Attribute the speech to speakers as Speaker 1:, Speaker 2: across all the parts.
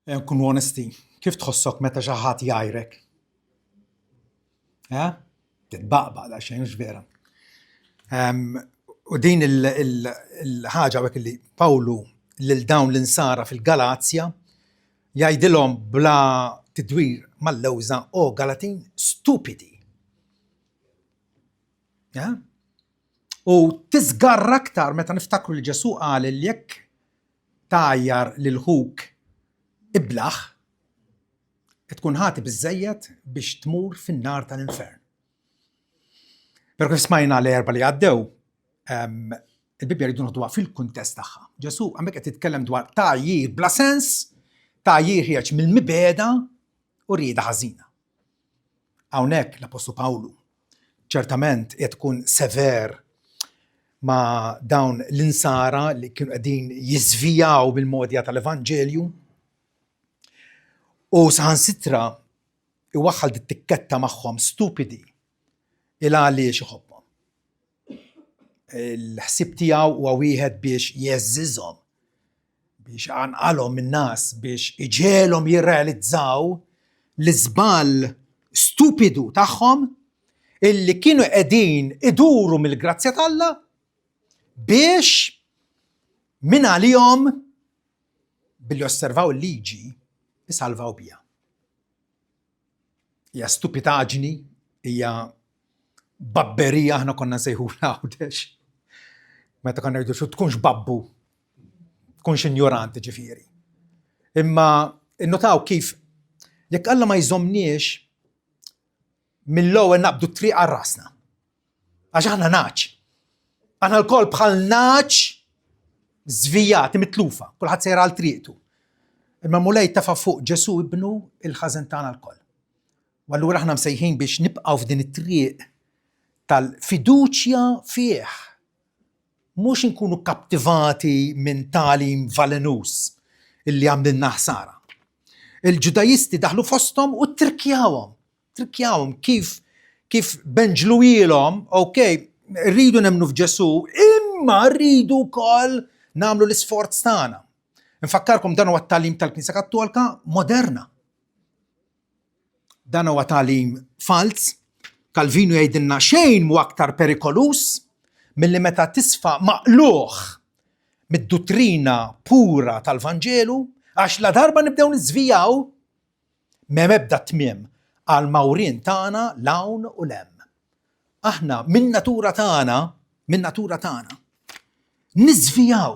Speaker 1: Ejja nkunu onesti, kif tħossok meta xi ħadd jgħajrek? Eh? Titbaqbaq daqsxejn mhux vera. Ehm, u din il-ħaġa għek li Pawlu lil dawn l-insara fil-Galazja jgħidilhom bla tidwir mal-lewża o Galatin stupidi. Eh? U tiżgarra aktar meta niftakru li Ġesù qal li jekk tgħajjar lil ħuk iblah, tkun ħati biżżejjed biex tmur fin-nar tal-infern. Però kif smajna l-erba li għaddew, ehm, il-Bibbja rridu noħduha fil-kuntest tagħha. Ġesù hemmhekk qed jitkellem dwar tgħajjir bla sens, tgħajjir ħieġ mill-mibegħda u rieda ħażina. Hawnhekk l-Appostlu Pawlu ċertament qed ikun sever ma' dawn l-insara li kienu qegħdin jiżvijaw mill-modja tal-Evanġelju u saħansitra iwaħħal dit-tikketta magħhom stupidi il għaliex iħobbhom. Il-ħsieb tiegħu huwa wieħed biex jeżżiżhom, biex għanqalhom min-nas biex iġegħelhom jirrealizzaw l-iżball stupidu tagħhom illi kienu qegħdin iduru mill-grazzja t'Alla biex minn għalihom billi osservaw il-liġi isalvaw biha. Hija stupitaġni, hija babberija aħna konna nsejħula għawdex. Meta konna ngħidu xu tkunx babbu, tkunx injoranti ġifieri. Imma innotaw kif jekk Alla ma jżomniex mill-ewwel naqbdu triq għal rasna. Għax aħna naċ. Aħna lkoll bħal naċ żvijati mitlufa, kulħadd sejra għal triqtu. Imma Mulej tafa' fuq Ġesu ibnu il-ħażen tagħna lkoll. U allura aħna msejħin biex nibqgħu f'din it-triq tal-fiduċja fih. Mhux inkunu kaptivati minn tagħlim valenus illi għamlilna ħsara. Il-Ġudajisti daħlu fosthom u trikjawhom. Trikjawhom kif kif benġluilhom, ok, rridu nemmnu f'Ġesù, imma rridu wkoll nagħmlu l-isforz tagħna. Nfakkarkom dan huwa t-tagħlim tal-Knisja Kattolika moderna. Dan huwa tagħlim falz. Calvino jgħidilna xejn mhu aktar perikoluż milli meta tisfa' maqlugħ mid-duttrina pura tal-Vanġelu għax la darba nibdew niżvijaw M'hemm ebda tmiem għall-mawrien tagħna 'l hawn u 'l hemm. Aħna min-natura tagħna, min-natura tagħna, niżvijaw,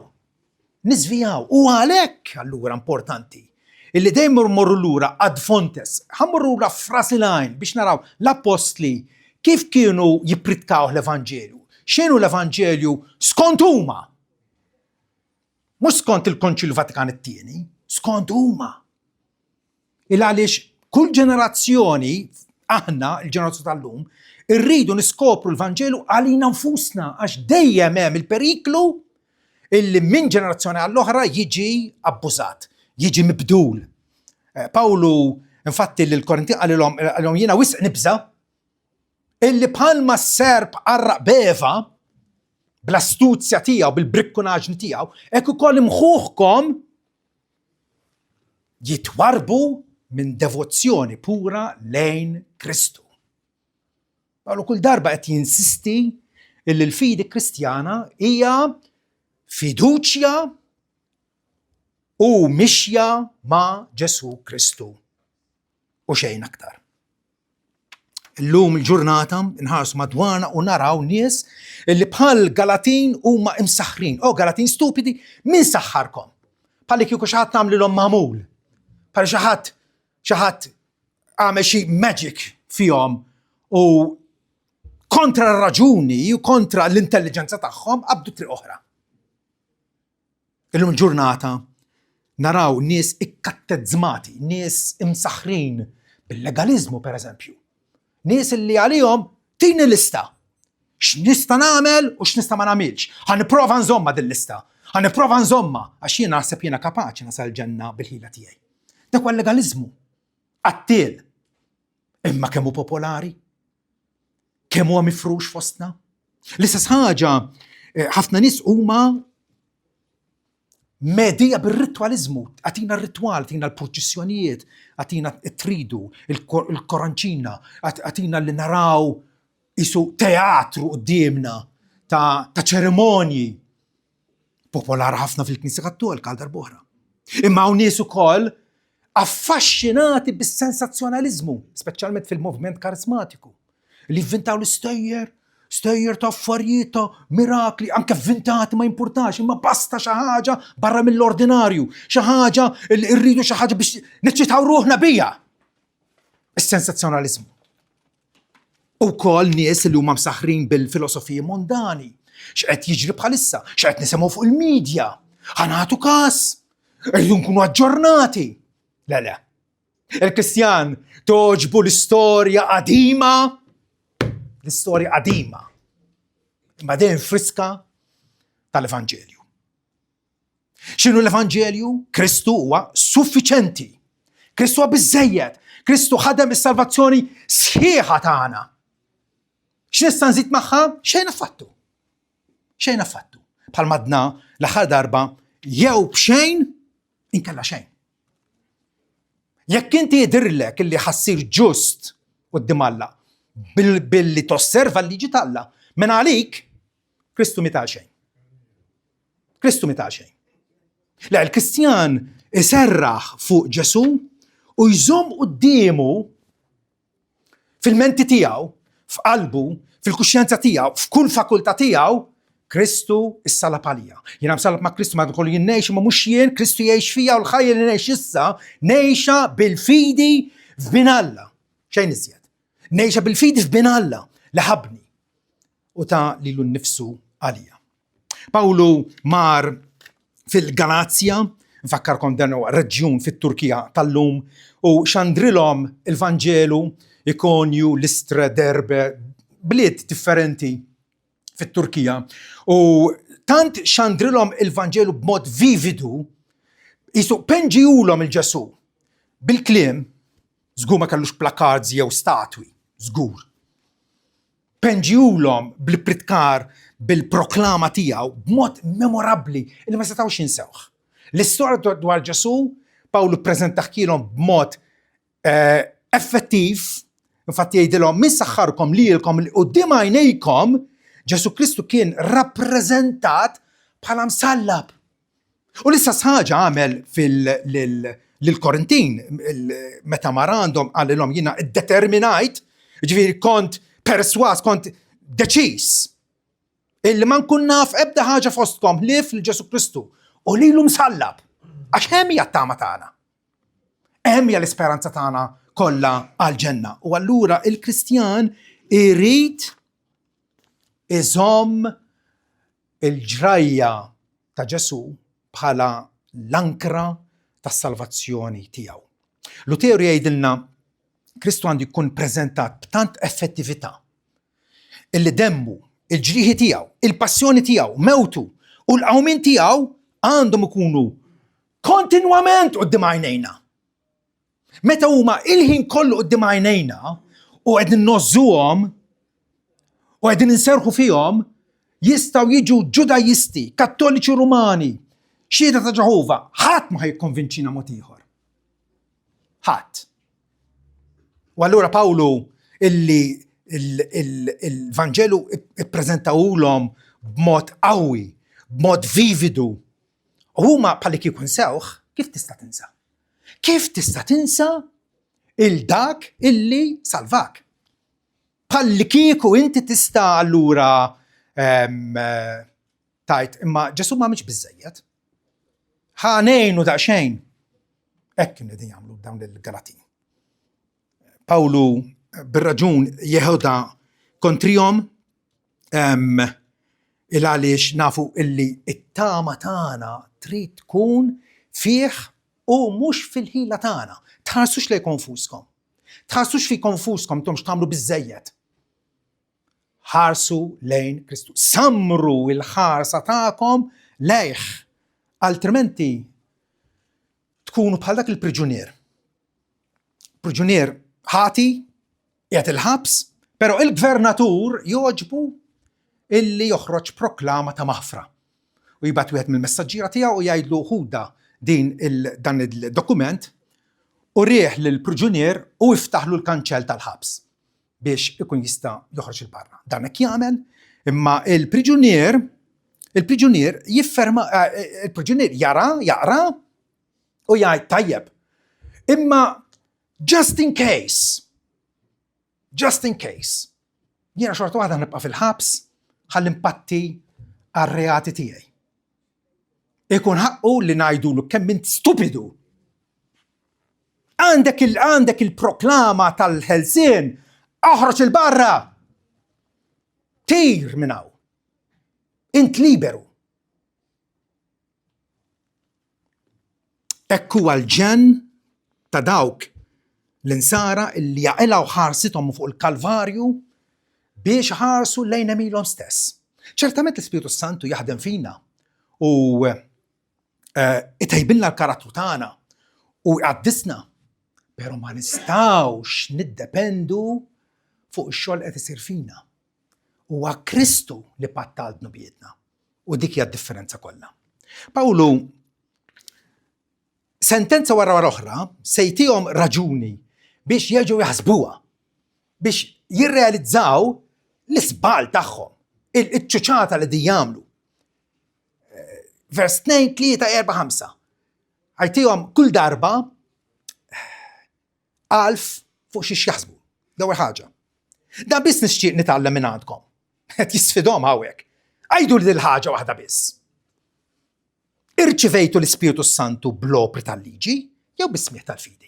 Speaker 1: niżvijaw. U għalhekk allura importanti illi dejjem mmorru lura ad fontes, ħa mmorru lura f'ras il-għajn biex naraw l-appostli kif kienu jippritkaw l-Evanġelju. X'inhu l-Evanġelju skont huma? Mhux skont il-Konċilju Vatikan it-Tieni, skont huma. Il għaliex kull ġenerazzjoni, aħna, il-ġenerazzjoni tal-lum, irridu niskopru l-Vanġelu għalina nfusna għax dejjem hemm il-periklu illi minn ġenerazzjoni għall-oħra jiġi abbużat, jiġi mibdul. Eh, Pawlu, infatti, l-Korinti qalilhom jiena wisq nibża' illi bħalma s-serp qarraq b'Eva, bl-astuzja tiegħu, bil-brikkunaġni tiegħu, hekk ukoll imħuħkom jitwarbu minn devozzjoni pura lejn Kristu. Pawlu kull darba qed jinsisti illi l-fidi Kristjana hija fiduċja u mixja ma' Ġesu Kristu u xejn aktar. Illum il-ġurnata nħarsu madwarna u naraw nies li bħal Galatin huma imsaħħrin. O Galatin stupidi, min saħħarkom? Bħal kieku xi ħadd għamlilhom magħmul. Bħal xi ħadd xi ħadd għamel xi magic fihom u kontra r-raġuni u kontra l-intelligenza tagħhom qabdu triq oħra. Illum il-ġurnata naraw nies ikkattezmati, nies imsaħħrin bil-legaliżmu pereżempju. Nies li għalihom tini lista. X'nista' nagħmel u x'nista' ma nagħmilx. Ħa nipprova nżomma din lista. Ħa nipprova nżomma għax jiena naħseb jiena kapaċi nasal ġenna bil-ħila tiegħi. Dak huwa legaliżmu. Qattiel. Imma kemm hu popolari? Kemm huwa mifrux fostna? L-istess ħaġa, eh, ħafna nies huma Medija bir-ritwaliżmu, għatina r-ritwal, għatina l-purċissjonijiet, għatina t-tridu, il-koranċina, għatina li naraw isu teatru quddiemna ta' ċerimonji popolari ħafna fil-Knisja Kattolika għal darb'oħra. Imma hawn nies ukoll affaxxinati bis-sensazzjonaliżmu, speċjalment fil-moviment karismatiku, li vvintaw l-istejjer, stejjer ta' affarijiet ta' mirakli, anke vvintati ma jimpurtax, imma basta xi ħaġa barra mill-ordinarju, xi ħaġa li rridu xi ħaġa biex niċċitaw ruħna bija. Is-sensazzjonaliżmu. U kol nies li huma msaħħrin bil-filosofiji mondani. X'qed jiġri bħalissa, x'qed nisimgħu fuq il-medja. Ħa nagħtu każ, irridu nkunu aġġornati. Le, le. Il-Kristjan toġbu l-istorja qadima, l-istorja qadima, imma dejjem friska tal-Evanġelju. X'inhu l-Evanġelju? Kristu huwa suffiċenti. Kristu huwa biżejjed. Kristu ħadem is-salvazzjoni sħiħa tagħna. X'nista' nżid magħha? Xejn affattu. Xejn affattu. Bħal madna l-aħħar darba jew b'xejn inkella xejn. Jekk inti jidhirlek illi ħassir ġust quddiem Alla billi tosserva l-liġi t'Alla, minn għalik Kristu miet għal xejn. Kristu miet għal xejn. Le, il-Kristjan iserraħ fuq Ġesu u jżomm quddiemu fil-menti tiegħu, f'qalbu, fil-kuxjenza tiegħu, f'kull fakultà tiegħu, Kristu issalab għalija. Jiena msallab ma' Kristu ma' kollu jien ngħix imma mhux jien, Kristu jgħix fija u l-ħajja li ngħix issa ngħixha bil-fidi f'bin Alla. Xejn iżjed. Ngħixha bil-fidi f'bin Alla li ħabni u ta lilu nnifsu għalija. Pawlu mar fil-Galazja, nfakkarkom dan huwa reġjun fit-Turkija tal-lum, u xandrilhom il-Vanġelu, Ikonju, Listre, Derbe, bliet differenti fit-Turkija. U tant xandrilhom il-Vanġelu b'mod vividu, jisu penġiulhom il-Ġesu bil-kliem, żgur ma kellux placards jew statwi, żgur. Penġiulhom bl-ippritkar bil-proklama tiegħu b'mod memorabbli li ma setgħux jinsewh. L-istorja dwar Ġesù, Pawlu ppreżentahkielhom b'mod eh, effettiv, infatti jgħidilhom min saħħarkom lilkom li quddiem għajnejkom Ġesù Kristu kien rappreżentat bħala msallab. U l-istess ħaġa għamel lill-Korintin meta mar għandhom qalilhom jiena ddeterminajt, ġifieri kont perswas, kont deċiż illi ma nkun naf ebda ħaġa fostkom ħlief lil Ġesu Kristu u lilu msallab. Għax hemm hija t-tama tagħna. Hemm hija l-isperanza tagħna kollha għall-ġenna. U allura il-Kristjan irid iżomm il-ġrajja ta' Ġesù bħala l-ankra tas-salvazzjoni tiegħu. Luteru jgħidilna Kristu għandu jkun preżentat b'tant effettività illi demmu, il-ġrieħi tiegħu, il-passjoni tiegħu, mewtu u l-qawmien tiegħu għandhom ikunu kontinwament quddiem għajnejna. Meta huma il-ħin kollu quddiem għajnejna u qegħdin nożżuhom u qegħdin inserħu fihom, jistgħu jiġu Ġudajisti, Kattoliċi Rumani, Xhieda ta' Ġeħova, ħadd ma jikkonvinċina mod ieħor. Ħadd. U allura Pawlu illi il-Vanġelu ippreżentawulhom b'mod qawwi, b'mod vividu, u huma bħalli kieku nsewh, kif tista' tinsa? Kif tista' tinsa il dak illi salvak? Bħalli kieku inti tista' allura ehm, tajt imma Ġesu ma mhix biżejjed. Ħa ngħinu daqsxejn. Hekk kienu qegħdin jagħmlu dawn il-Galatin. Pawlu bir-raġun jeħodha kontrihom il għaliex nafu illi it-tama tagħna trid tkun fih u mhux fil-ħila tagħna. Tħarsux lejn konfuskom. Tħarsux fi konfuskom intom x'tagħmlu biżejjed. Ħarsu lejn Kristu. Samru il-ħarsa tagħkom lejh. Altrimenti tkunu bħal dak il-priġunier. Priġunier ħati, qiegħed il-ħabs, però il-gvernatur jogħġbu illi joħroġ proklama ta' maħfra. U jibgħat wieħed mill-messaġġiera tiegħu u jgħidlu ħuda din il, dan il-dokument u rieħ lill-priġunier u iftaħlu l-kanċell tal-ħabs biex ikun jista' joħroġ il-barra. Dan hekk jagħmel, imma il-priġunier il-priġunier jifferma eh, eh, il-priġunier jara, jaqra u jgħid tajjeb. Imma just in case, just in case, jiena xorta waħda nibqa' fil-ħabs ħalli mpatti għar-reati tiegħi. Ikun ħaqqu li ngħidulu kemm int stupidu. Għandek il għandek il-proklama tal-ħelsien, oħroġ il-barra. Tir minn hawn. Int liberu. Hekk huwa l-ġenn ta' dawk l-insara li jaqilgħu ħarsithom fuq il-Kalvarju biex iħarsu lejn għemilhom stess. Ċertament l-Ispirtu Santu jaħdem fina u eh, itejbilna l-karattru tagħna u jqaddisna, però ma nistgħux niddependu fuq ix-xogħol qed isir fina. Huwa Kristu li pattal dnubietna. U dik hija d-differenza kollha. Pawlu sentenza wara wara oħra se jtihom raġuni biex jerġgħu jaħsbuha, biex jirrealizzaw l-isbal tagħhom, il-ċuċata li di jagħmlu. Eh, vers 2, 3, 4, 5. Għajtihom kull darba għalf fuq xiex jaħsbu. L-ewwel ħaġa. Dan biss nixtieq nitgħallem minn għandkom. Qed jisfidhom hawnhekk. Għidu li ħaġa waħda biss. Irċivejtu l-Ispirtu Santu bl-opri tal-liġi jew bis-smieħ tal-fidi?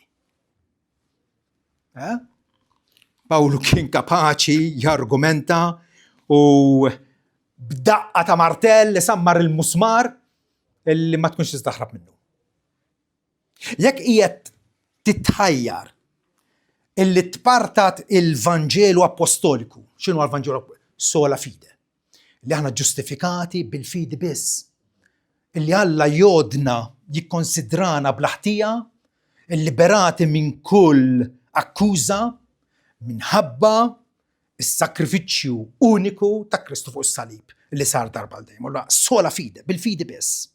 Speaker 1: Eh? Pawlu kien kapaċi jargumenta u b'daqqa ta' martell li sammar il-musmar illi ma tkunx tista' taħrab minnu. Jekk qiegħed titħajjar illi tpartat il-Vanġelu Appostoliku, x'inhu l-Vanġelu Sola fide. Li aħna ġustifikati bil-fidi biss. Illi Alla jodna jikkonsidrana bla ħtija, illiberati minn kull akkuża minħabba is-sakrifiċċju uniku ta' Kristu fuq is-salib li sar darba għal dejjem. Allura sola fide, bil-fidi biss.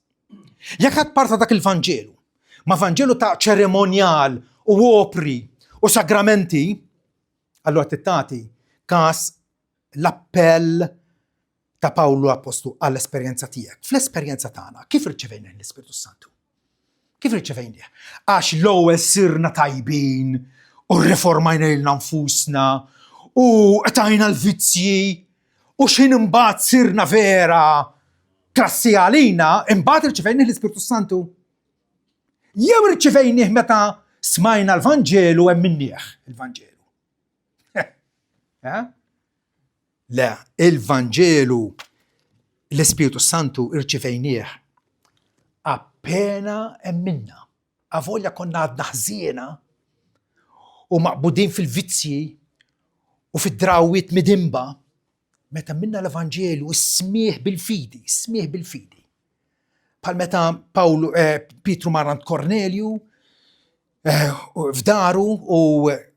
Speaker 1: Jekk ħadd parta dak il-Vanġelu, ma' Vanġelu ta' ċeremonjal u opri u sagramenti, allura tittati każ l-appell ta' Pawlu Appostlu għall-esperjenza tiegħek. Fl-esperjenza tagħna, kif irċevejna l-Ispirtu Santu? Kif irċevejnieh? Għax l-ewwel sirna tajbin u rriformajna lilna nfusna u qtajna l-vizzji u x'ħin imbagħad sirna vera klassi għalina, imbagħad irċevejnieh l-Ispirtu Santu. Jew irċevejnieh meta smajna l-Vanġelu hemm minnieh il-Vanġelu. Eh? Le, il-Vanġelu l-Ispirtu Santu irċivejnieh appena emminna. Avolja konna għadna ħżiena u maqbudin fil-vizzji u fid-drawwiet midimba, meta minna l-Evanġelju smieħ bil-fidi, smieħ bil-fidi. Bħal meta Pawlu, eh, Pietru mar għand Kornelju eh, f'daru u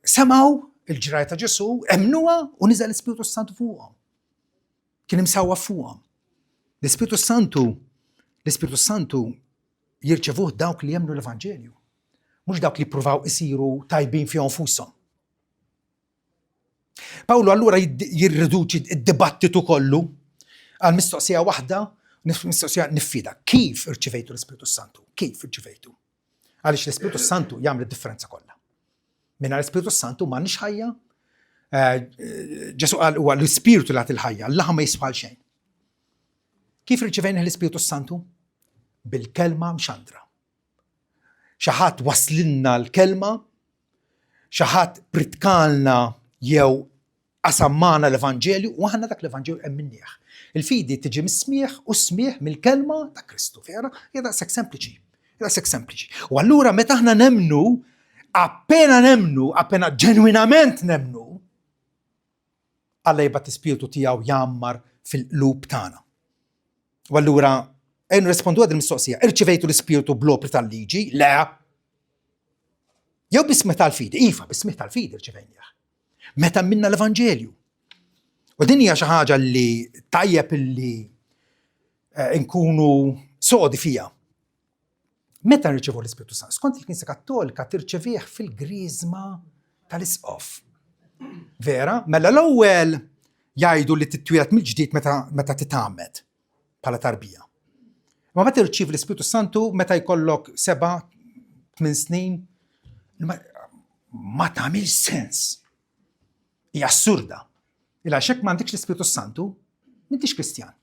Speaker 1: semaw il-ġrajja ta' Ġesu, emnuha u niżel l-Ispirtu Santu fuqhom. Kien imsawwa fuqhom. L-Ispirtu Santu, l-Ispirtu Santu jirċevuh dawk li jemnu l-Evanġelju, mhux dawk li jippruvaw isiru tajbin fihom fushom. Pawlu allura jirriduċi d-dibattitu kollu għal mistoqsija waħda, mistoqsija niffida. Kif irċivejtu l-Ispirtu Santu? Kif irċivejtu? Għaliex l-Ispirtu Santu jagħmel id-differenza kollha. Mingħajr l-Ispirtu Santu m'għandniex ħajja. Eh, Ġesu qal huwa l-Ispirtu li il-ħajja, l-laħam ma jiswa xejn. Kif irċivejna l-Ispirtu Santu? Bil-kelma mxandra. Xi ħadd waslilna l-kelma, xi ħadd pritkalna jew qasam magħna l-Evanġelju u aħna dak l-Evanġelju emminnieh. Il-fidi tiġi mis-smigħ u s-smigħ mill-kelma ta' Kristu. Vera, hija daqshekk sempliċi. Daqshekk sempliċi. U allura meta aħna nemnu, appena nemnu, appena ġenwinament nemnu, Alla jibgħat l-Ispirtu tiegħu jgħammar fil-qlub tagħna. U allura ejn nirrispondu għad il-mistoqsija, irċivejtu l-Ispirtu bl-opri tal-liġi? Le. Jew bismih tal-fidi? Iva, bismih tal-fidi rċivejnieh. Meta minna l-Evanġelju. U din hija xi ħaġa li tajjeb illi nkunu sodi fija. Meta nirċevu l-Ispirtu Santu? Skont il-Knisja Kattolika tirċevih fil-griżma tal-Isqof. Vera? Mela l-ewwel jgħidu li titwieled mill-ġdid meta, meta titgħammed bħala tarbija. Ma meta tirċievi l-Ispirtu Santu meta jkollok seba' tmien snin, ma, ma tagħmilx sens. Hija assurda. Il għax hekk m'għandekx l-Ispirtu Santu, m'intix Kristjan.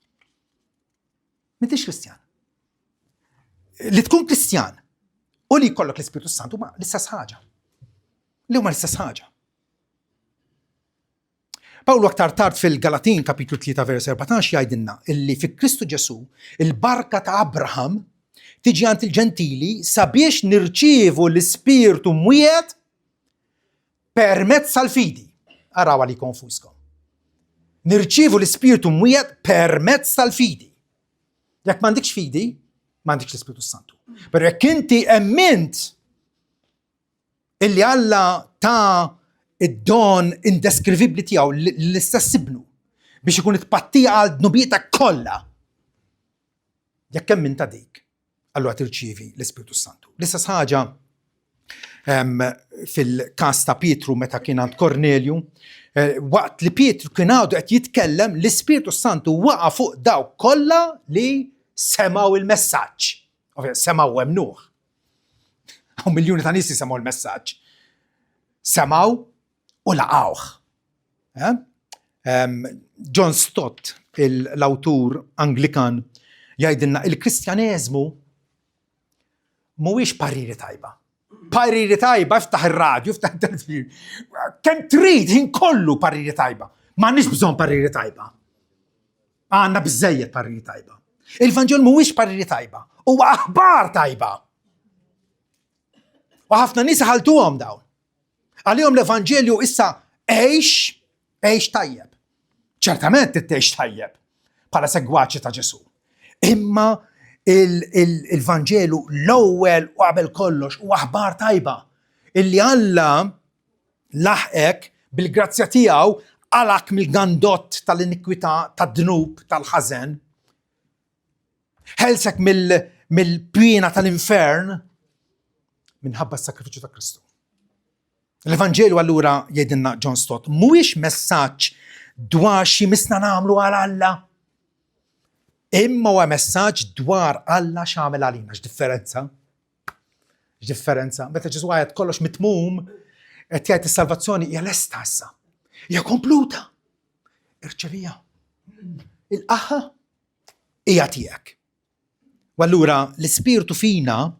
Speaker 1: M'intix Kristjan. Li tkun Kristjan u li jkollok l-Ispirtu Santu ma l-istess ħaġa. Li huma l-istess ħaġa. Pawlu aktar tard fil-Galatin kapitlu 3 vers 14 jgħidilna illi fi Kristu Ġesu il-barka ta' Abraham tiġi għand il-ġentili sabiex nirċievu l-Ispirtu mwiegħed permezz tal-fidi. Araw għalikom nfuskom. Nirċievu l-Ispirtu mwiegħed permezz tal-fidi. Jekk m'għandikx fidi, m'għandikx l-Ispirtu Santu. Però jekk inti emmint illi Alla ta' id-don indeskrivibbli tiegħu l-istess ibnu biex ikun it-tpattija għal dnubietek kollha. Jekk hemm ta' dik, allura tirċievi l-Ispirtu Santu. L-istess ħaġa fil-każ ta' Pietru meta kien għand Kornelju, eh, waqt li Pietru kien għadu qed jitkellem, l-Ispirtu Santu waqa' fuq dawk kollha li semgħu il-messaġġ. Semgħu emnuh. Hawn miljuni ta' nies li semgħu l-messaġġ. Semgħu u laqgħuh. Eh? John Stott, l-awtur Anglikan, jgħidilna il-Kristjaneżmu mhuwiex pariri tajba. Pariri tajba, iftaħ ir-radju, iftaħ il-televizjoni. Kemm trid ħin kollu pariri tajba. M'għandniex bżonn pariri tajba. Għandna biżejjed pariri tajba. Il-Vanġel mhuwiex pariri tajba, huwa aħbar tajba. U ħafna nies ħaltuhom dawn. Għalihom l-Evanġelju issa għix, għix tajjeb. Ċertament trid tgħix tajjeb bħala segwaċi ta' Ġesù. Imma il-Vanġelu l-ewwel u qabel kollox u aħbar tajba illi Alla laħqek bil-grazzja tiegħu qalak mill-gandott tal-inikwità, tad-dnub, tal-ħażen, Ħelsek mill-piena tal-infern minħabba s-sakrifiċċju ta' Kristu. L-Evanġelju allura jgħidilna John Stott mhuwiex messaġġ dwar xi misna nagħmlu għal Alla. Imma huwa messaġġ dwar Alla x'għamel għalina, x'differenza. X'differenza. Meta Ġesu għajat kollox mitmum, qed jgħid is-salvazzjoni hija lesta issa. Hija kompluta. Irċevija. Il-qaħħa hija tiegħek. U allura l-Ispirtu fina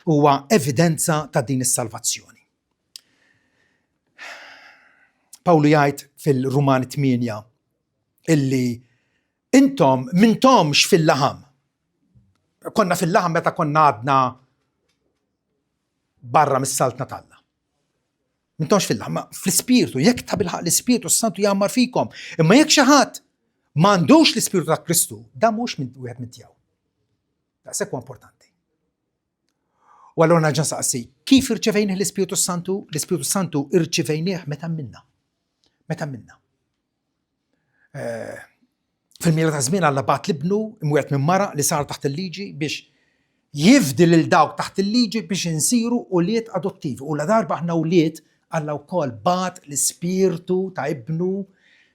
Speaker 1: huwa evidenza ta' din is-salvazzjoni. Pawlu jgħid fil-Rumani 8 illi intom mintomx fil-laħam. Konna fil-laħam meta konna għadna barra mis-saltna t'Alla. Mintomx fil-laħam, ma fl-ispirtu, jekk ta' bilħaq l-ispirtu s-santu jgħammar fikom. Imma jekk xi ħadd m'għandux l-ispirtu ta' Kristu, dan mhux minn wieħed minn tiegħu. Daqshekk huwa importanti. U allura nerġa' saqsi, kif irċevejnih l-Ispirtu Santu? L-Ispirtu Santu irċevejnih meta minna. Meta minna. Eh, fil-mira ta' żmien Alla bat libnu imwiet minn mara li sar taħt il-liġi biex jifdi lil dawk taħt il-liġi biex insiru ulied adottivi. U la darba aħna ulied Alla wkoll bat l-ispirtu ta' ibnu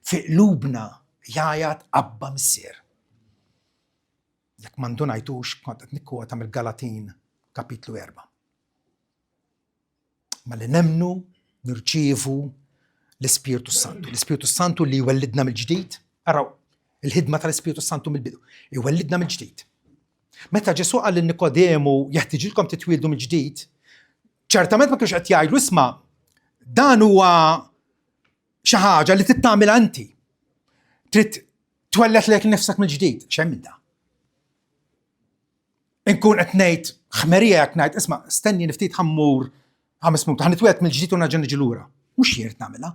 Speaker 1: fi qlubna jgħajat Abba Missier. Jekk ma ndunajtux kont qed nikkwota mill-Galatin kapitlu 4. Malli nemmnu, nirċievu l-Ispirtu Santu. L-Ispirtu Santu li jwellidna mill-ġdid. Araw, il-ħidma tal-Ispirtu Santu mill-bidu. Iwellidna mill-ġdid. Meta Ġesu qal lil Nikodemu jeħtiġilkom titwieldu mill-ġdid, ċertament ma kienx qed jgħidlu isma' dan huwa xi ħaġa li trid tagħmilha inti. Trid twelled lek nifsek mill-ġdid, x'hemm minn da. Inkun qed ngħid ħmerija jekk ngħid isma' stenni niftit ħammur ħames minuti, ħa nitwieled mill-ġdid u nerġa' niġi lura. Mhux jien nagħmilha.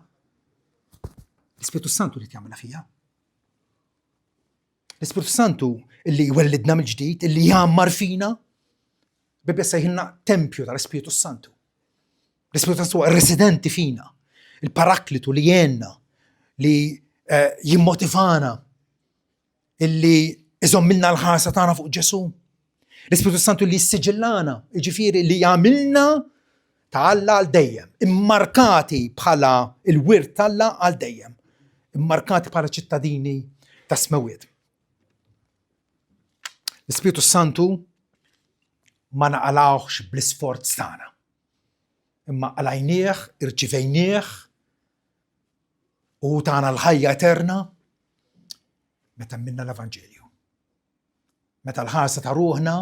Speaker 1: L-Ispirtu Santu li jagħmilha fija. L-Ispirtu Santu illi jwellidna mill-ġdid, illi jgħammar fina. Bibbja sejħilna tempju tal-Ispirtu Santu. L-Ispirtu Santu huwa residenti fina, il-paraklitu li jgħinna, li eh, jimmotivana, illi Iżommilna l-ħarsa tagħna fuq Ġesù. L-Ispirtu Santu li jissiġillana, jiġifieri li jagħmilna ta' Alla għal dejjem, immarkati bħala il-wirt t'Alla għal dejjem, immarkati bħala ċittadini ta' smewiet. L-Ispirtu Santu ma naqalawx bl-isforz tagħna. Imma qalajnieh, irċivejnieh u tagħna l-ħajja eterna meta minna l-Evanġelju. Meta l-ħarsa ta' ruħna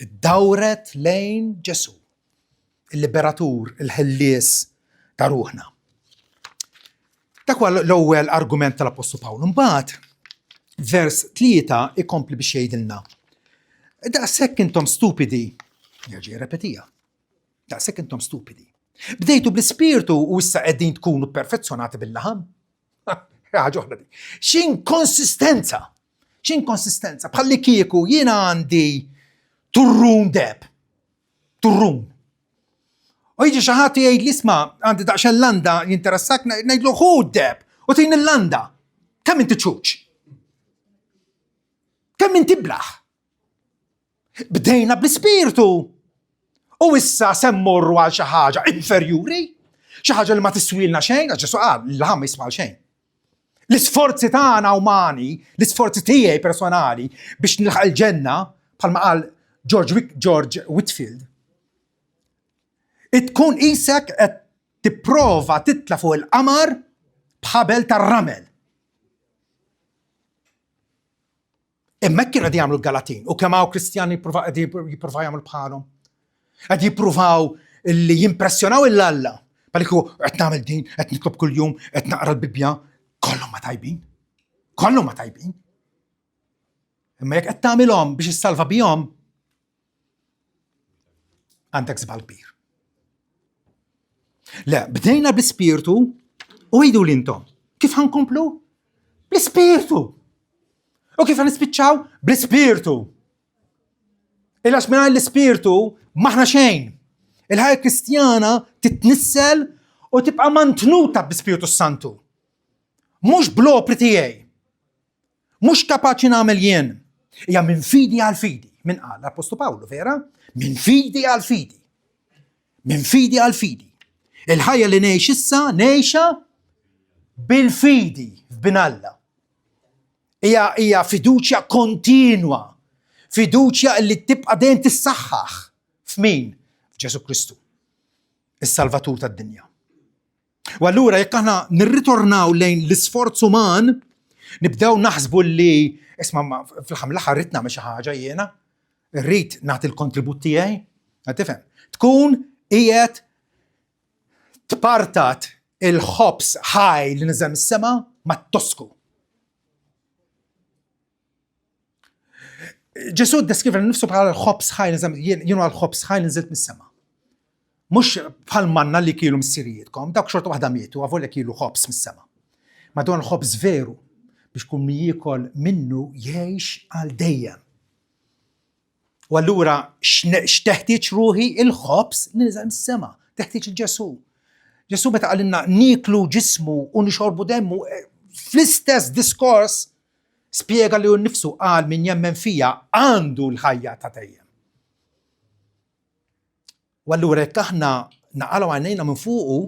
Speaker 1: ddawret lejn Ġesù, il-liberatur, il-ħellies ta' ruħna. Dak huwa l-ewwel argument tal-Appostlu Pawlu. Mbagħad vers 3 ikompli biex jgħidilna. Daqshekk intom stupidi, jerġa' jirrepetija. Daqshekk intom stupidi. Bdejtu bl-ispirtu u issa qegħdin tkunu perfezzjonati bil-laħam. Ħaġa oħra di. X'inkonsistenza! X'inkonsistenza! Bħalli kieku jiena għandi turrun deb. Turrun. U jiġi xi ħadd jgħid li isma' għandi daqsxejn landa jinteressak ngħidlu ħu deb u tin il-landa. Kemm inti ċuċ? Kemm inti blaħ? Bdejna bl-ispirtu. U issa se mmorru għal xi ħaġa inferjuri, xi ħaġa li ma tiswilna xejn, għax Ġesu qal li ma jisma' xejn. L-isforzi tagħna umani, l-isforzi tiegħi personali biex nilħaq il-ġenna, bħalma qal George, George Whitfield, tkun isek qed tipprova titla' fuq il-qamar b'ħabel tar-ramel. Imma hekk kienu qed jagħmlu l-Galatin u kemm hawn Kristjani qed jippruvaw jagħmlu bħalhom. Qed jippruvaw li jimpressjonaw il Alla. Bħaliku qed nagħmel din, qed nitlob kuljum, qed naqra l-Bibbja, kollhom ma tajbin. Kollhom ma tajbin. Imma jekk qed tagħmilhom biex issalva bihom, għandek żball kbir. Le, bdejna bl-ispirtu u għidu l-intom. Kif ħankomplu? Bl-ispirtu. U kif ħanispiċċaw? Bl-ispirtu. Illa mingħajr l-ispirtu maħna xejn. Il-ħajja kristjana titnissel u tibqa' mantnuta bl-Ispirtu Santu. Mhux bl-opri tiegħi. Mhux kapaċi nagħmel jien. Hija minn fidi għal fidi. Min qal l-Apostlu Pawlu, vera? Minn fidi għal fidi. Minn fidi għal fidi. Il-ħajja li ngħix issa ngħixha bil-fidi f'bin Alla. Hija hija fiduċja kontinwa. Fiduċja li tibqa' dejjem tissaħħaħ f'min? F'Ġesu Kristu, is-Salvatur tad-dinja. U allura jekk aħna nirritornaw lejn l-isforz uman, nibdew naħsbu li isma' fl-aħħar mill-aħħar rrid nagħmel xi ħaġa jiena, rrid nagħti l-kontribut tiegħi, tifhem. Tkun qiegħed tpartat il-ħobż ħaj li niżel mis-sema mat-tosku. Ġesu ddeskriva nifsu bħala l-ħobż ħaj, jien għal ħobż ħaj li nżilt mis-sema. Mhux bħal manna li kielu missirijietkom, dawk xorta waħda mietu, avolja kielu ħobż mis-sema. Ma dan ħobż veru biex kull min jiekol minnu jgħix għal dejjem. U allura x'teħtieġ ruħi il-ħobż li niżel mis-sema, teħtieġ il-Ġesu. Ġesu meta qalilna niklu ġismu u nixorbu demmu, eh, fl-istess diskors spjega li hu nnifsu qal min jemmen fija għandu l-ħajja ta' dejjem. U allura jekk aħna naqalgħu għajnejna minn fuqu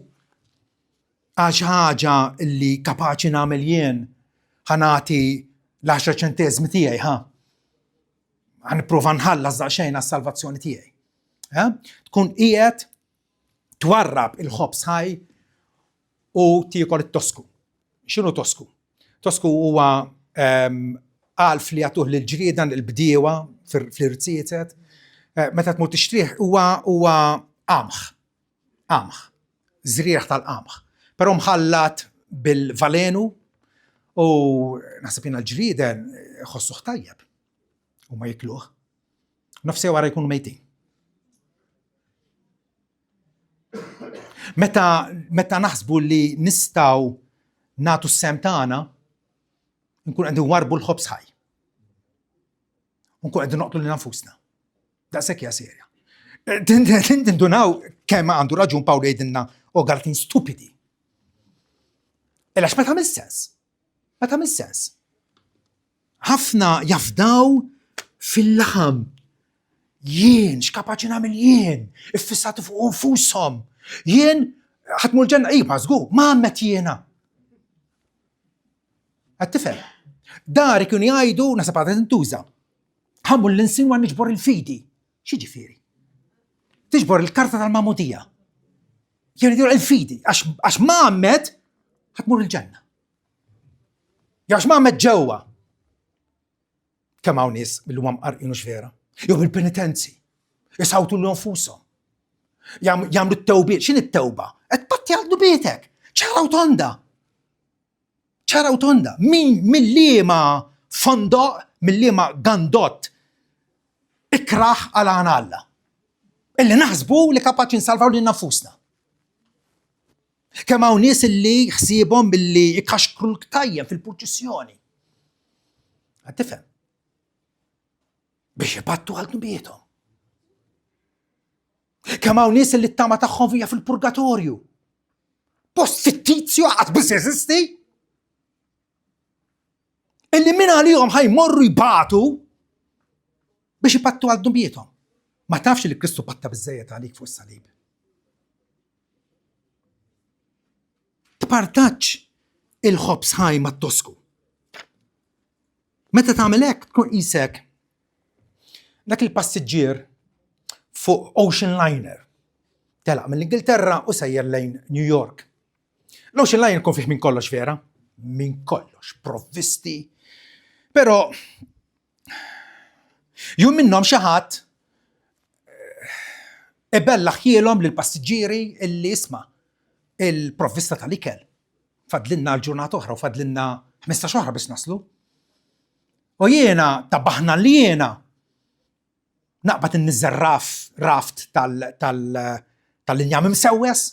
Speaker 1: għal xi ħaġa li kapaċi nagħmel jien ħa nagħti l-10 ċenteżmi tiegħi ħa. Ħa nipprova nħallas daqsxejn għas-salvazzjoni tiegħi. Eh? Tkun qiegħed twarrab il-ħobż ħaj u tiekol it-tosku. X'inhu tosku? Tosku huwa ehm, għalf li jagħtuh lil ġriedan il-bdiewa fl-irziezet. Eh, meta tmur tixtrih huwa huwa qamħ. Qamħ. Żrieragħ tal-qamħ. Però mħallat bil-valenu u naħseb jiena l-ġrieden ħossuh tajjeb u ma jikluh. Nofsija wara jkunu mejtin. Meta, meta naħsbu li nistgħu nagħtu s-sem tagħna, nkun qegħdin warbu l-ħobż ħaj. Nkun qegħdin noqtlu lil nfusna. Daqshekk hija serja. Tindunaw kemm għandu raġun Pawlu jgħidilna o Galatin stupidi. Illa ma tagħmel sens. Ma tagħmel sens. Ħafna jafdaw fil-laħam. Jien, x'kapaċi nagħmel jien, iffissati fuq nfushom. Jien ħatmu l-ġenna, iva, żgur, ma għammet jiena. Qed tifhem? Dari kienu jgħidu, nasab għadha tintuża. Ħammu l-insin għan niġbor il-fidi. X'jiġifieri? Tiġbor il-karta tal-magħmudija. Jien il-fidi, għax ma għammet ħatmur il-ġenna. Jew għax ma għammet ġewwa. Kemm hawn nies li huma mqarqin u vera. Jew bil-penitenzi. Isawtu l nfushom. Jagħmlu t-tewbiet. X'in it-tewba? Qed patti għal dubietek. Ċara u tonda. Ċara u tonda. Min mill-liema fondoq, mill-liema gandott ikraħ għal għan Alla. Illi naħsbu li kapaċi nsalvaw lil nafusna. Kemm hawn nies illi ħsiebhom billi jkaxkru l-ktajjen fil-purċissjoni. Qed tifhem? Biex ipattu għal dnubiethom. Kemm hawn nies illi t-tama tagħhom hija fil-purgatorju. Post fittizju qatt biss jeżisti. Illi min għalihom ħajmorru jbatu biex ipattu għal dnubiethom. Ma tafx li Kristu patta biżejjed għalik fuq is-salib. Tpartaċ il-ħobż ħaj mat-tosku. Meta tagħmel hekk tkun qisek dak il-passiġġier fuq Ocean Liner. Telaq mill-Ingilterra u sejjer lejn New York. L-Ocean Liner kun fih minn kollox vera, minn kollox, provvisti. Però jum minnhom xi ħadd eh, ibella ħjielhom lill-passiġġieri illi isma' il-provvista tal-ikel. Fadlinna l-ġurnata oħra u fadlinna 15 oħra biex naslu. U jiena tabaħna li jiena naqbad inniżżel raf raft tal-injam imsewwes.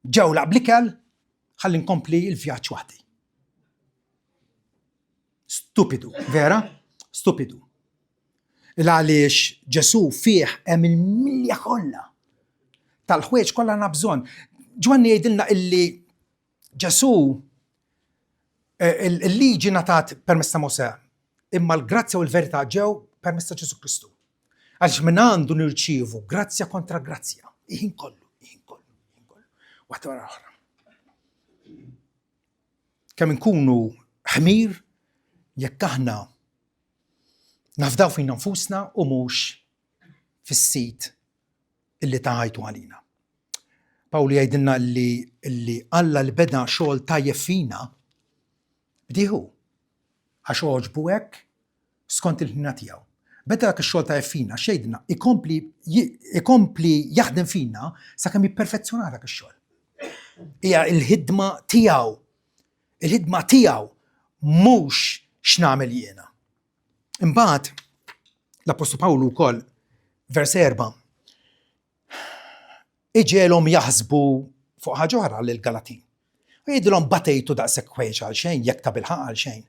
Speaker 1: Ġew laqblikel ħalli nkompli l-vjaġġ waħdi. Stupidu, vera? Stupidu. Il għaliex Ġesu fih hemm il-milja kollha tal-ħwejġ kollha għandna bżonn. Ġwanni jgħidilna illi Ġesu eh, il-liġi natat permezz ta' Mosè, imma l-grazzja u l-verità ġew permezz ta' Ġesu Kristu. Għaliex minn għandu nirċievu grazzja kontra grazzja, iħin kollu, iħin kollu, iħin kollu. Waħda wara oħra. Kemm inkunu ħmir jekk aħna nafdaw fina nfusna u mhux fis-sit illi ta ħajtu għalina. Pawlu jgħidilna li, li Alla li beda xogħol tajjeb fina bdiehu għax għoġbu hekk skont il-ħnina tiegħu. Beda dak ix-xogħol tajjeb fina x'jgħidilna ikompli ikompli jaħdem fina sakemm jipperfezzjona dak ix-xogħol. Hija l-ħidma tiegħu. Il-ħidma tiegħu mhux x'nagħmel jiena. Imbagħad l-Appostlu Pawlu wkoll vers 4 iġelhom jaħsbu fuq ħaġa oħra lil Galatin. U jgħidilhom batejtu daqshekk ħwejjeġ għal xejn, jekk ta' bilħaq għal xejn.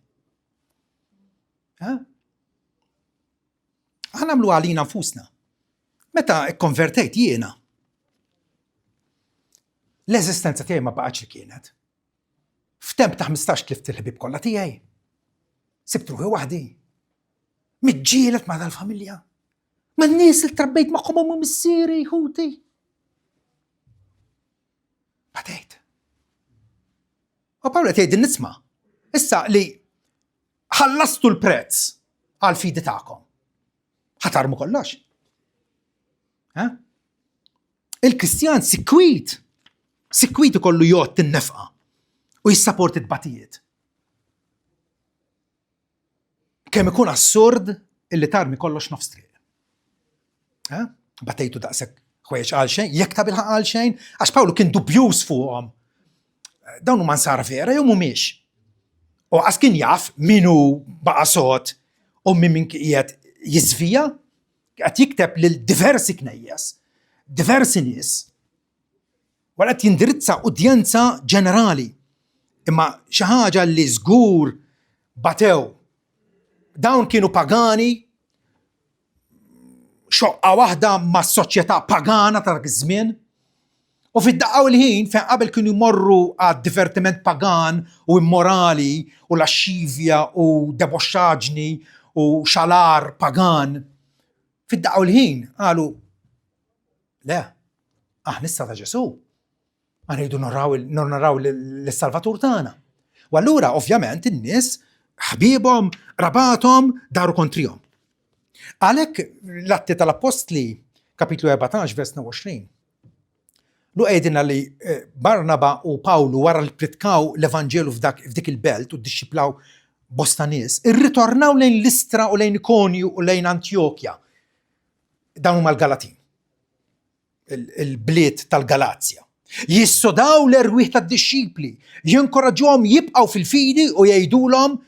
Speaker 1: Aħna nagħmlu għalina nfusna. Meta kkonvertejt jiena, l-eżistenza tiegħi ma baqgħetx li kienet. F'temp ta' 15 tlift il-ħbieb kollha tiegħi. Sibt ruħi waħdi. Miġġielet ma' dal-familja. Ma' n-nies li trabbejt magħhom u missieri, ħuti. Batejt. U Pawlu qed jgħid nisma' issa li ħallastu l-prezz għal fidi tagħkom. Ħatarmu kollox. Il-Kristjan sikwit, sikwit ikollu jgħodd in-nefqa u jissaporti t-tbatijiet. Kemm ikun assurd illi tarmi kollox nofs triq. Batejtu daqshekk ħwejjeġ għal xejn, jekk ta' bilħaq għal xejn, għax Pawlu kien dubjuż fuqhom. Dawn huma nsara vera jew mhumiex. U għas kien jaf min hu baqa' sod u min min qiegħed jiżvija, qed jikteb lil diversi knejjes, diversi nies, wara qed jindirizza udjenza ġenerali. Imma xi ħaġa li żgur batew. Dawn kienu pagani xoqqa waħda ma' soċjetà pagana ta' dak iż-żmien. U fid-daqqa u l-ħin fejn qabel kienu jmorru għad divertiment pagan u immorali u laxxivja u deboxxaġni u xalar pagan, fid-daqqa u l-ħin qalu le, aħna issa ta' Ġesù. Aħna rridu naraw lis-Salvatur tagħna. U allura ovvjament in-nies ħbiebhom, rabathom, daru kontrihom. Għalhekk l-Atti tal-Appostli, kapitlu 14, vers 22, Lu għedina li eh, Barnaba u Pawlu wara li pritkaw l-Evanġelu f'dik il-belt u ddixxiplaw bosta nies, irritornaw lejn Listra u lejn Ikonju u lejn Antjokja. Dawn huma l-Galatin. Il-bliet tal-Galazja. Jissodaw l-erwieħ tad-dixxipli, jinkoraġġuhom jibqgħu fil-fidi u jgħidulhom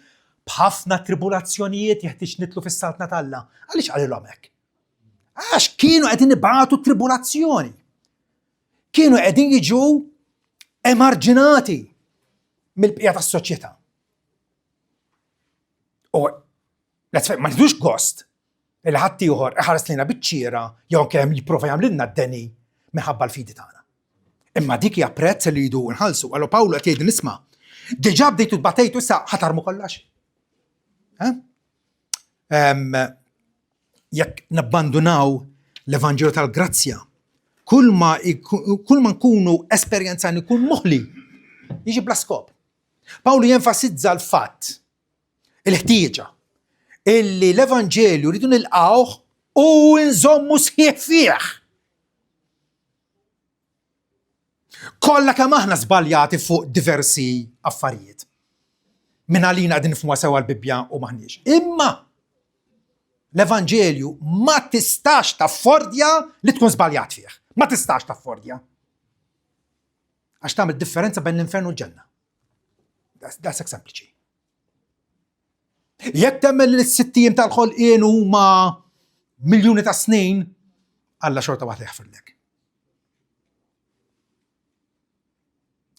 Speaker 1: b'ħafna tribulazzjonijiet jeħtieġ nitlu fis-saltna t'Alla. Għaliex qalilhom hekk? Għax kienu qegħdin ibatu tribulazzjoni. Kienu qegħdin jiġu emarġinati mill-bqija tas-soċjetà. U ma nidux gost li ħadd ieħor iħares lejna biċ-ċiera jew anke hemm jipprova jagħmlilna d-deni minħabba l-fidi tagħna. Imma dik hija prezz li jridu nħallsu. Allura Pawlu qed jgħid nisma' diġà bdejtu tbatejtu issa ħatarmu kollox. Eh? Jekk nabbandunaw l-Evanġelu tal-grazzja, kull ma kull ma nkunu esperjenzani jkun moħli, jiġi bla skop. Pawlu jenfasizza l-fatt, il-ħtieġa, illi l-Evanġelju rridu nilqgħuh u nżommu sħiħ fih. Kollha kemm aħna żbaljati fuq diversi affarijiet. Min għalina qegħdin nifhmuha sewa l-Bibbja u maħniex. Imma l-Evanġelju ma tistax taffordja li tkun żbaljat fih. Ma tistax taffordja. Għax tagħmel differenza bejn l-infern u l-ġenna. Daqshekk sempliċi. Jekk temmen li s-sittijiem tal-ħolqien huma miljuni ta' snin, Alla xorta waħda jaħfirlek.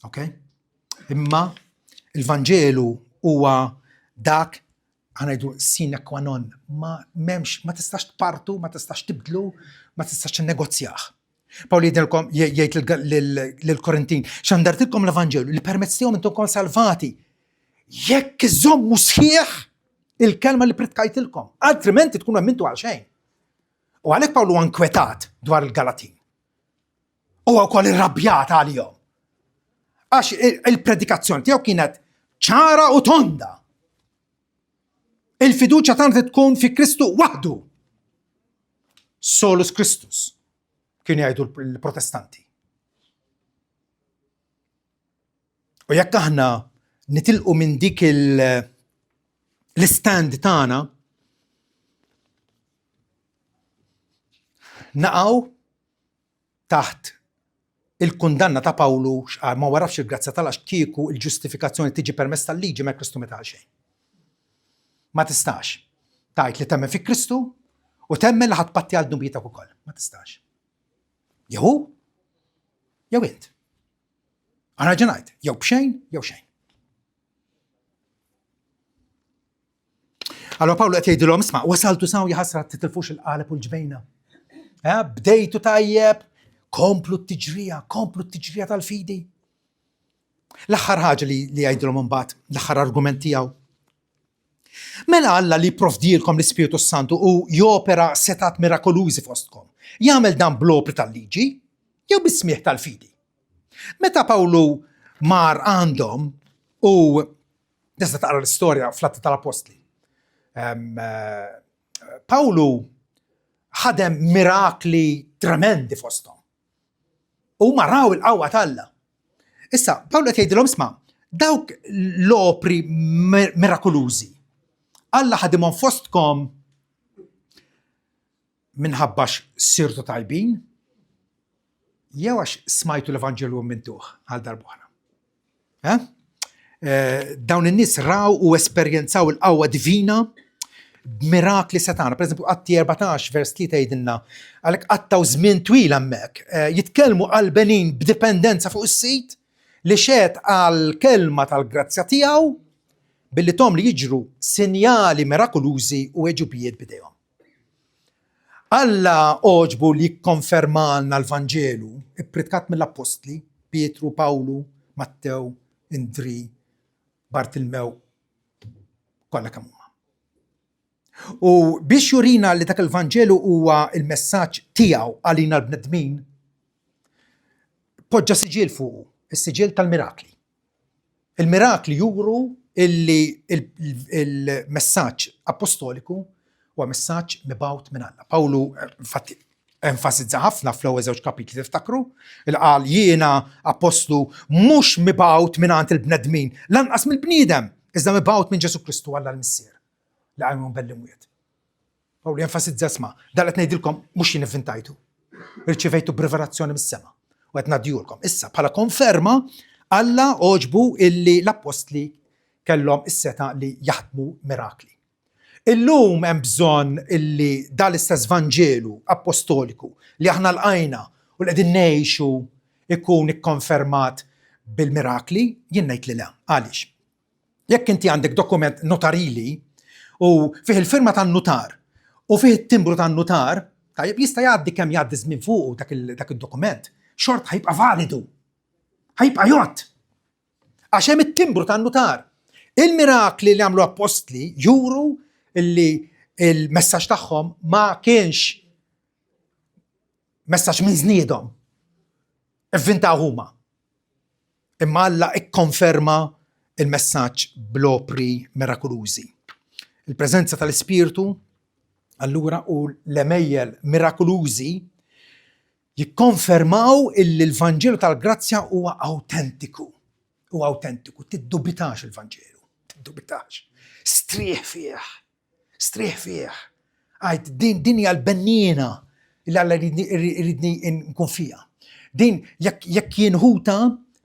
Speaker 1: Ok? Imma il-Vanġelu huwa dak ħanajdu sine qua non, ma memx, ma tistax tpartu, ma tistax tibdlu, ma tistax tinnegozjah. Pawl jgħidilkom jgħid lill-Korintin, xandartilkom l-Evanġelju li permezz tiegħu intom kon salvati. Jekk iżommu sħiħ il-kelma li pritkajtilkom, altrimenti tkunu emmintu għal xejn. U għalhekk Pawlu ankwetat dwar il-Galatin. U wkoll irrabjat għalihom. Għax il-predikazzjoni tiegħu kienet ċara u tonda. Il-fiduċja tagħna tkun fi Kristu waħdu. Solus Christus, kienu jgħidu l-Protestanti. U jekk aħna nitilqu minn dik l-istand tagħna, naqgħu taħt il-kundanna ta' Pawlu x'qal ma warafx il-grazzja tal għax kieku il-ġustifikazzjoni tiġi permezz tal-liġi ma Kristu meta għal xejn. Ma tistax tgħid li temmen fi Kristu u temmen li ħadd patti għal dnubietek ukoll. Ma tistax. Jew jew int. Għana ġenajt, jew b'xejn, jew xejn. Allora Pawlu qed jgħidilhom isma' wasaltu saw jaħasra titilfux il-qaleb u l-ġbejna. Eh, bdejtu tajjeb, komplu t-tiġrija, komplu t-tiġrija tal-fidi. L-aħħar ħaġa li jgħidilhom imbagħad, l-aħħar argument tiegħu. Mela Alla li jipprovdilkom l-Ispirtu Santu u jopera setat mirakolużi fostkom, jagħmel dan bl-opri tal-liġi jew bis-smieħ tal-fidi. Meta Pawlu mar għandhom u Tista' taqra l-istorja fl-Atti tal-Appostli. Eh, Pawlu ħadem mirakli tremendi fosthom. U maraw il-qawwa t'Alla. Issa, Pawlu qed jgħidilhom isma' dawk l-opri mirakolużi. Alla ħadimhom fostkom minħabba sirtu tajbin, jew għax smajtu l-Evanġelju mintuh għal darb'oħra. Eh? Eh, dawn in-nies raw u esperjenzaw il-qawwa divina b'mirakli setana. Per eżempju, Atti 14 vers 3 jgħidilna għalhekk qattaw żmien twil hemmhekk, eh, jitkellmu qalbenin b'dipendenza fuq is-sit li xed għal kelma tal-grazzja tiegħu billi tom li jiġru sinjali mirakolużi u għeġubijiet bidejhom. Alla għoġbu li jikkonfermalna l-Vanġelu ppritkat mill-appostli, Pietru, Pawlu, Mattew, Indri, Bartilmew, kollha kemm huma. U biex jurina li dak il-Vanġelu huwa il-messaġġ tiegħu għalina l-bnedmin, poġġa siġill fuqu, is-siġill tal-mirakli. Il-mirakli juru illi il-messaġġ apostoliku huwa messaġġ mibgħut minn Alla. Pawlu infatti enfasizza ħafna fl-ewwel żewġ kapitli tiftakru, il qal jiena apostlu mhux mibgħut mingħand il-bnedmin, lanqas mill-bniedem, iżda mibgħut minn Ġesù Kristu Alla l-Missier li qajmu minn bel-imwiet. Pawlu jenfasizza isma' dan qed ngħidilkom mhux jien ivvintajtu. Irċivejtu b'rivelazzjoni mis-sema u qed ngħaddihulkom. Issa bħala konferma Alla għoġbu illi l-appostli kellhom is-setgħa li jaħdmu mirakli. Illum hemm bżonn illi dan l-istess Vanġelu appostoliku li aħna lqajna u li qegħdin ngħixu ikun ikkonfermat bil-mirakli? Jien ngħid li le. Għaliex? Jekk inti għandek dokument notarili u fih il-firma tan-nutar u fih it-timbru tan-nutar, tajjeb jista' jgħaddi kemm jgħaddi żmien fuqu dak id-dokument, xorta ħa jibqa' validu. Ħa jibqa' jgħodd. Għax hemm it-timbru tan-nutar. Il-mirakli li għamlu appostli juru li il-messaġġ tagħhom ma kienx messaġġ minn żniedhom. Ivvintaw huma. Imma Alla ikkonferma il-messaġġ bl-opri mirakolużi. Il-preżenza tal-Ispirtu allura u l-għemejjel mirakolużi jikkonfermaw illi l-Vanġelu tal-grazzja huwa awtentiku. Huwa awtentiku, tiddubitax il-Vanġelu, tiddubitax. Strieħ fih. Strieħ fih. Għid din din hija l-benniena li Alla jridni nkun fiha. Din jekk jekk jien ħuta,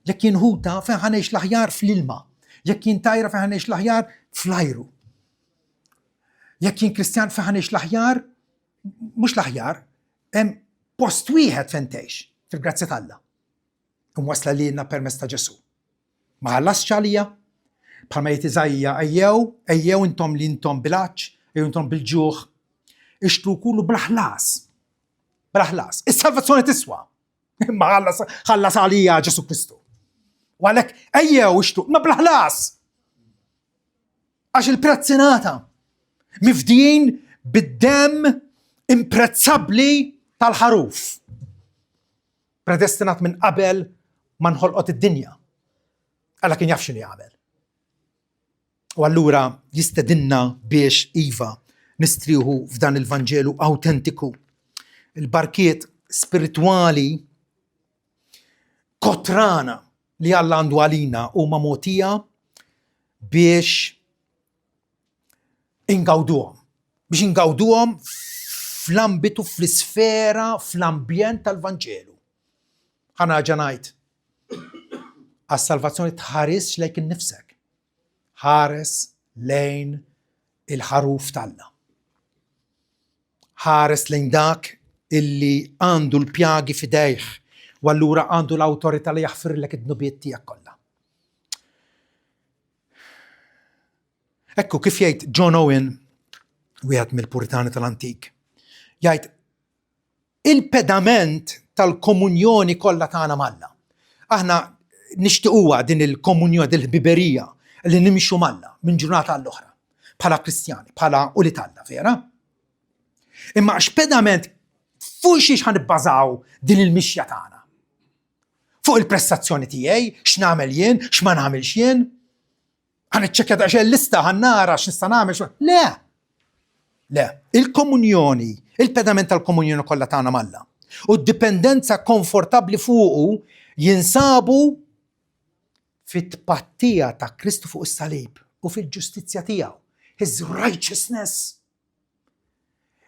Speaker 1: jekk jien ħuta fejn ħa ngħix l-aħjar fl-ilma. Jekk jien tajra fejn ħa ngħix l-aħjar fl-ajru. Jekk jien Kristjan fejn ħa ngħix l-aħjar, mhux l-aħjar, hemm post wieħed fejn tgħix, fil-grazzja t'Alla. Imwassla lilna permezz ta' Ġesù. Ma ħallasx għalija? Bħalma jgħid Iżaija, ejjew, ejjew intom li intom bil-għatx, ejjew intom bil-ġuħ, ixtru kulu bla ħlas. Bla ħlas. Is-salvazzjoni tiswa. Imma ħallas ħallas għalija Ġesù Kristu. U għalhekk ejjew ixtru, ma bla ħlas. Għax il-prezz ingħata. Mifdijin bid-demm imprezzabbli tal-ħaruf. Predestinat minn qabel ma nħolqot id-dinja. Alla kien jaf x'inhu jagħmel. U allura jistedinna biex iva nistrieħu f'dan il-Vanġelu awtentiku. Il-barkiet spiritwali kotrana li Alla għandu għalina huma mogħtija biex ingawduhom. Biex ingawduhom fl-ambitu, fl-isfera, fl-ambjent tal-Vanġelu. Ħa nerġa' ngħid, għas-salvazzjoni tħarisx lejk innifsek. Ħares lejn il-ħaruf t'Alla. Ħares lejn dak illi għandu l-pjagi f'idejh u allura għandu l-awtorità li jaħfirlek id-dnubiet tiegħek kollha. Ekku kif jgħid John Owen, wieħed mill-Puritani tal-antik, jgħid il-pedament tal-komunjoni kollha tagħna m'Alla. Aħna nixtiequha din il-komunjoni, din il-ħbiberija li nimxu m'Alla minn ġurnata għall-oħra bħala Kristjani, bħala ulied Alla, vera? Imma x'pedament fuq xiex ħa nibbażaw din il-mixja tagħna? Fuq il-prestazzjoni tiegħi, x'nagħmel jien, x'ma nagħmilx jien? Ħa niċċekkja daqsxejn lista, ħa nara x'nista' nagħmel. Le! Le, il-komunjoni, il-pedament tal-komunjoni kollha tagħna m'Alla u d-dipendenza konfortabbli fuqu jinsabu fit-tpattija ta' Kristu fuq is-salib u fil-ġustizzja tiegħu. His righteousness.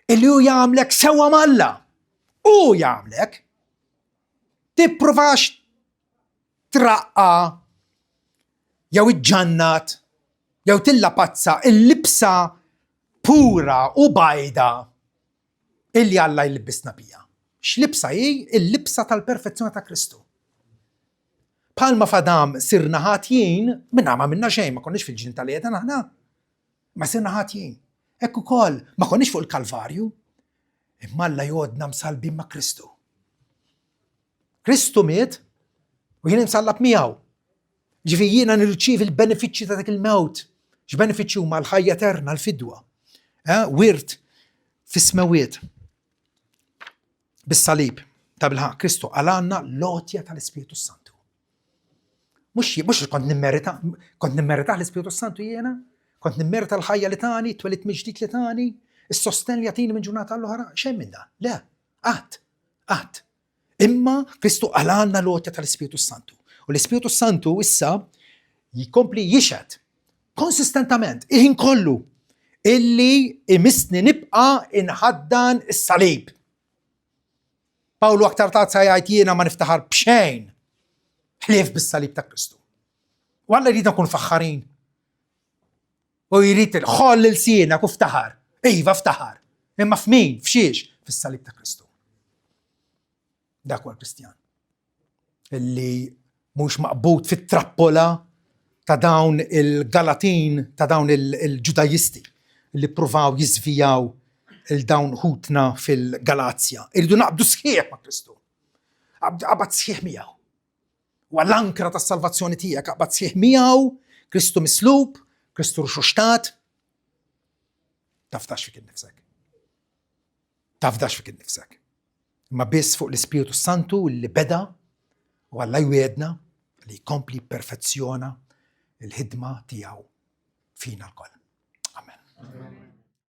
Speaker 1: Illi hu jagħmlek sewwa m'Alla. Hu jagħmlek. Tippruvax traqqa jew iġġannat jew tillapazza il-libsa pura u bajda illi Alla jlibbisna bija. X'libsa hi? Il-libsa tal-perfezzjoni ta' Kristu. Bħalma f'Adam sirna ħatjin, minna ma minna xejn, ma konniex fil-ġnien tal-Eden aħna. Ma sirna ħatjin. Hekk ukoll ma konniex fuq il-Kalvarju. Imma Alla jgħodna msalbin ma' Kristu. Kristu miet u jien imsallab miegħu. Ġifi jiena nirċievi l-benefiċċji ta' dak il-mewt. X'benefiċċji huma l-ħajja eterna, l-fidwa. Eh, wirt fis-smewiet. Bis-salib ta' bilħaq Kristu għalanna l-għotja tal-Ispirtu Santu. Mhux mhux kont nimmerita, kont nimmerita l-Ispirtu Santu jiena, kont nimmerita l-ħajja li tani, twelid mill-ġdid li tani, is-sosten li jagħtini minn ġurnata l-oħra, xejn minn dan. Le, qatt, qatt. Imma Kristu qalgħalna l-għotja tal-Ispirtu Santu. U l-Ispirtu Santu issa jkompli jixhed konsistentament, il-ħin kollu, illi imissni nibqa' inħaddan is-salib. Pawlu aktar tard sa jgħid jiena ma niftaħar b'xejn ħlief bis-salib ta' Kristu. U Alla jridna nkunu faħħarin. U jrid il-ħoll il-sienek u ftaħar. Iva ftaħar. Imma f'min? F'xiex? Fis-salib ta' Kristu. Dak huwa l-Kristjan. Illi mhux maqbud fit-trappola ta' dawn il-Galatin, ta' dawn il-Ġudajisti li pruvaw jiżvijaw il-dawn ħutna fil-Galazja. Irridu naqbdu sħiħ ma' Kristu. Qabad sħiħ miegħu. Huwa l-ankra tas-salvazzjoni tiegħek, aqbad sħiħ miegħu, Kristu mislub, Kristu rxuxtat. Tafdax fik innifsek. Tafdax fik innifsek. Imma biss fuq l-Ispirtu Santu li beda u Alla jwiedna li jkompli perfezzjona il-ħidma tiegħu fina lkoll. Amen. Amen.